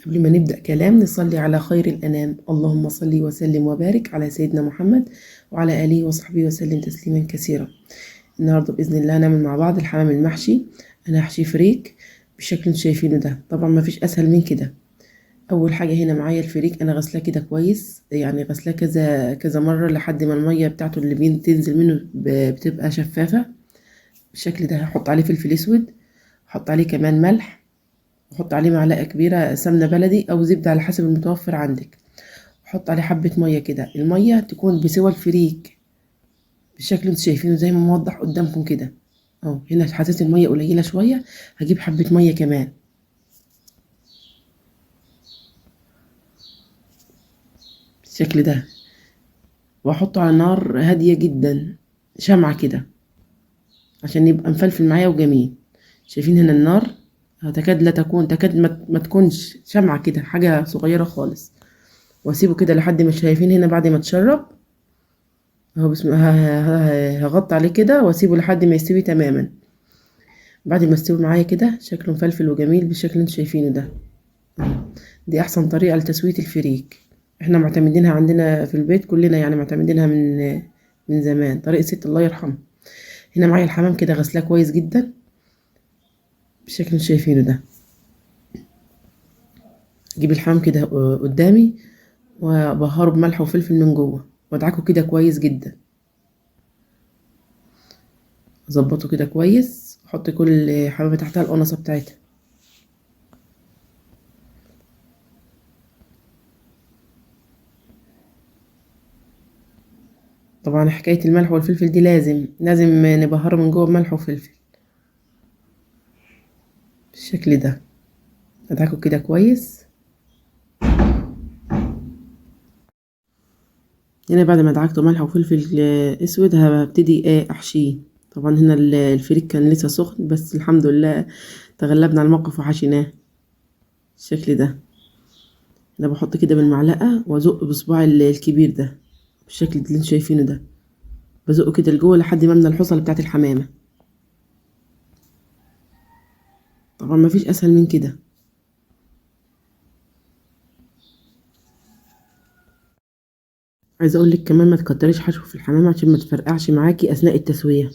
قبل ما نبدأ كلام نصلي على خير الأنام، اللهم صل وسلم وبارك على سيدنا محمد وعلى آله وصحبه وسلم تسليما كثيرا. النهارده بإذن الله هنعمل مع بعض الحمام المحشي. أنا هحشي فريك بالشكل اللي انتوا شايفينه ده، طبعا ما فيش أسهل من كده. أول حاجة هنا معايا الفريك، أنا غسلاه كده كويس، يعني غسلاه كذا كذا مرة لحد ما المية بتاعته اللي بتنزل منه بتبقى شفافة بالشكل ده. هحط عليه فلفل أسود، هحط عليه كمان ملح، وحط عليه معلقة كبيرة سمنة بلدي أو زبدة على حسب المتوفر عندك، وحط عليه حبة مية كده، المية تكون بسوى الفريك بالشكل اللي انتوا شايفينه زي ما موضح قدامكم كده اهو. هنا حسيت المية قليلة شوية، هجيب حبة مية كمان بالشكل ده، واحطه على نار هادية جدا شمعة كده عشان يبقى مفلفل معايا وجميل. شايفين هنا النار تكاد لا تكون، تكاد ما تكونش شمعة كده، حاجة صغيرة خالص. واسيبه كده لحد ما شايفين هنا بعد ما اتشرب اهو، بسم الله، هغطي عليه كده واسيبه لحد ما يستوي تماما. بعد ما استوي معايا كده شكله مفلفل وجميل بالشكل اللي انتوا شايفينه ده. دي احسن طريقة لتسوية الفريك، احنا معتمدينها عندنا في البيت كلنا، يعني معتمدينها من زمان، طريقة ست الله يرحمها. هنا معايا الحمام كده غسلاه كويس جدا بالشكل اللي شايفينه ده. اجيب الحمام كده قدامي وابهره بملح وفلفل من جوه، وادعكه كده كويس جدا، اظبطه كده كويس، احط كل حمامه تحتها القنصه بتاعتها. طبعا حكاية الملح والفلفل دي لازم نبهره من جوه بملح وفلفل بالشكل ده. ادعكه كده كويس. هنا بعد ما دعكته ملح وفلفل اسود هبتدي احشيه. طبعا هنا الفريك كان لسه سخن، بس الحمد لله تغلبنا على الموقف وحشيناه بالشكل ده. انا بحط كده بالمعلقه وازق بصباعي الكبير ده بالشكل اللي انتوا شايفينه ده، بزقه كده لجوه لحد ما املى الحصله بتاعت الحمامة. طبعا ما فيش اسهل من كده. عايزه اقول لك كمان ما تكتريش حشو في الحمام عشان ما تفرقعش معاكي اثناء التسوية.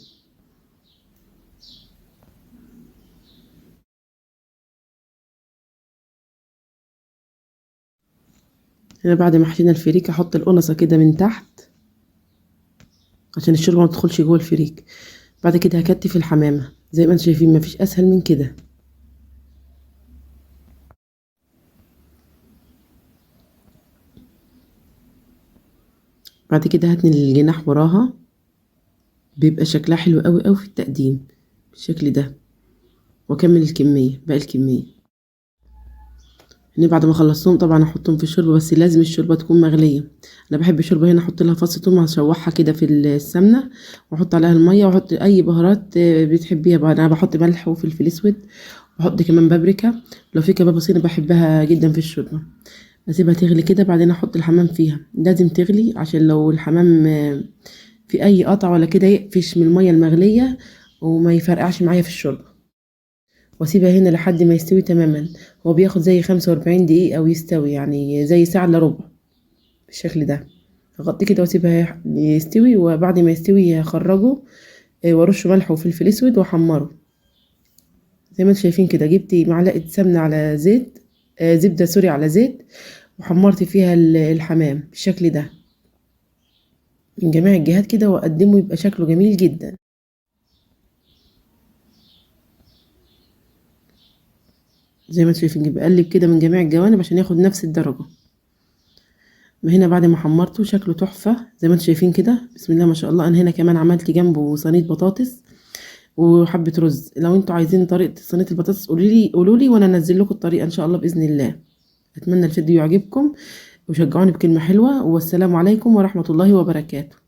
هنا بعد ما حشينا الفريك احط القنصه كده من تحت عشان الشوربة ما تدخلش جوه الفريك. بعد كده هكتف الحمامة زي ما انتم شايفين، ما فيش اسهل من كده. بعد كده هتني الجناح وراها، بيبقى شكلها حلو قوي قوي في التقديم بالشكل ده. واكمل الكمية، باقي الكمية. هنا بعد ما خلصتهم طبعا احطهم في الشوربة، بس لازم الشوربة تكون مغليه. انا بحب الشوربة هنا احط لها فص ثوم، هشوحها كده في السمنة واحط عليها المية واحط اي بهارات بتحبيها بقى. انا بحط ملح وفلفل اسود، وبحط كمان بابريكا، لو في كبابه صيني بحبها جدا في الشوربة. اسيبها تغلي كده، بعدين احط الحمام فيها. لازم تغلي عشان لو الحمام في اي قطع ولا كده يقفش من المية المغليه وما يفرقعش معايا في الشوربة. واسيبها هنا لحد ما يستوي تماما. هو بياخد زي 45 دقيقة ويستوي، يعني زي ساعة الا ربع بالشكل ده. هغطيه كده واسيبها يستوي، وبعد ما يستوي هخرجه وارشه ملح وفلفل اسود واحمره زي ما انتم شايفين كده. جبت معلقه سمنه على زيت، زبدة سوري على زيت، وحمرت فيها الحمام بالشكل ده من جميع الجهات كده، واقدمه يبقى شكله جميل جدا. زي ما انتم شايفين بقلب كده من جميع الجوانب عشان ياخد نفس الدرجة. ما هنا بعد ما حمرته شكله تحفة زي ما انتم شايفين كده، بسم الله ما شاء الله. انا هنا كمان عملت جنبه صينية بطاطس وحبه رز. لو انتوا عايزين طريقه صينية البطاطس قولوا لي وانا انزل لكم الطريقة ان شاء الله باذن الله. اتمنى الفيديو يعجبكم وشجعوني بكلمه حلوة، والسلام عليكم ورحمة الله وبركاته.